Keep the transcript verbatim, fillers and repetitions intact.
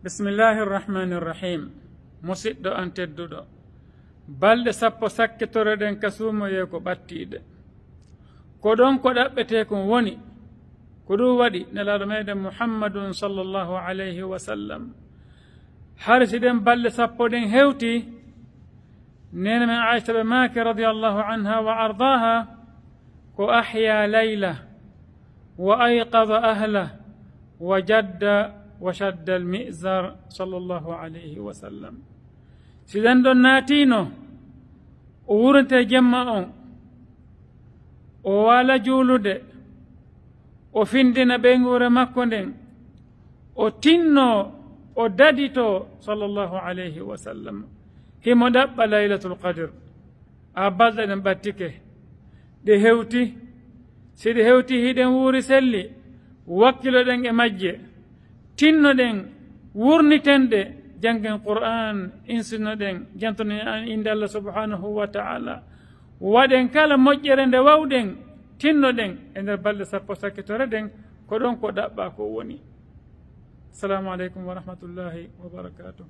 Bismillahi irrahmani irrahim. Musiɗɗo an tedduɗo, balɗe sappo sakkitore ɗen ka suumoyee ko ɓattiiɗe. Ko ɗon ko ɗaɓɓetee kon woni. Ko ɗum waɗi Nelaaɗo meɗen Muhammadun sallallahu alayhi wa sallam, hari si ɗen balɗe sappo ɗen hewti, neene men Aisha ɓe maaki radiyallahu anha wa ardaha, ko ahya layla wa ayqada ahla wa jadda wa shadda al-mi'zar sallallahu alayhi wa sallam. Si ɗen ɗon naatino, o wurnitee jemma on, o waala juulude, o findina ɓeynguure makko nden, o tinno, o dadito sallallahu alayhi wa sallam. Himo ɗaɓɓa Laylatul Qadr. A balɗe ɗen ɓattike, ɗe hewti. Si ɗe hewti, hiɗen wuuri selli, wakkiloɗen e majje, tinnoɗen wurniten ɗe, janngen Qur'an, insinnoɗen, jantoɗen an innde Allah subhanahu wa ta'ala. Waɗen kala moƴƴere nde wawɗen, tinnoɗen e nder balɗe sappo sakkitore ɗen. Ko ɗon ko ɗaɓɓa ko woni. Assalamu aleykum wa rahmatullahi wa barakatuh.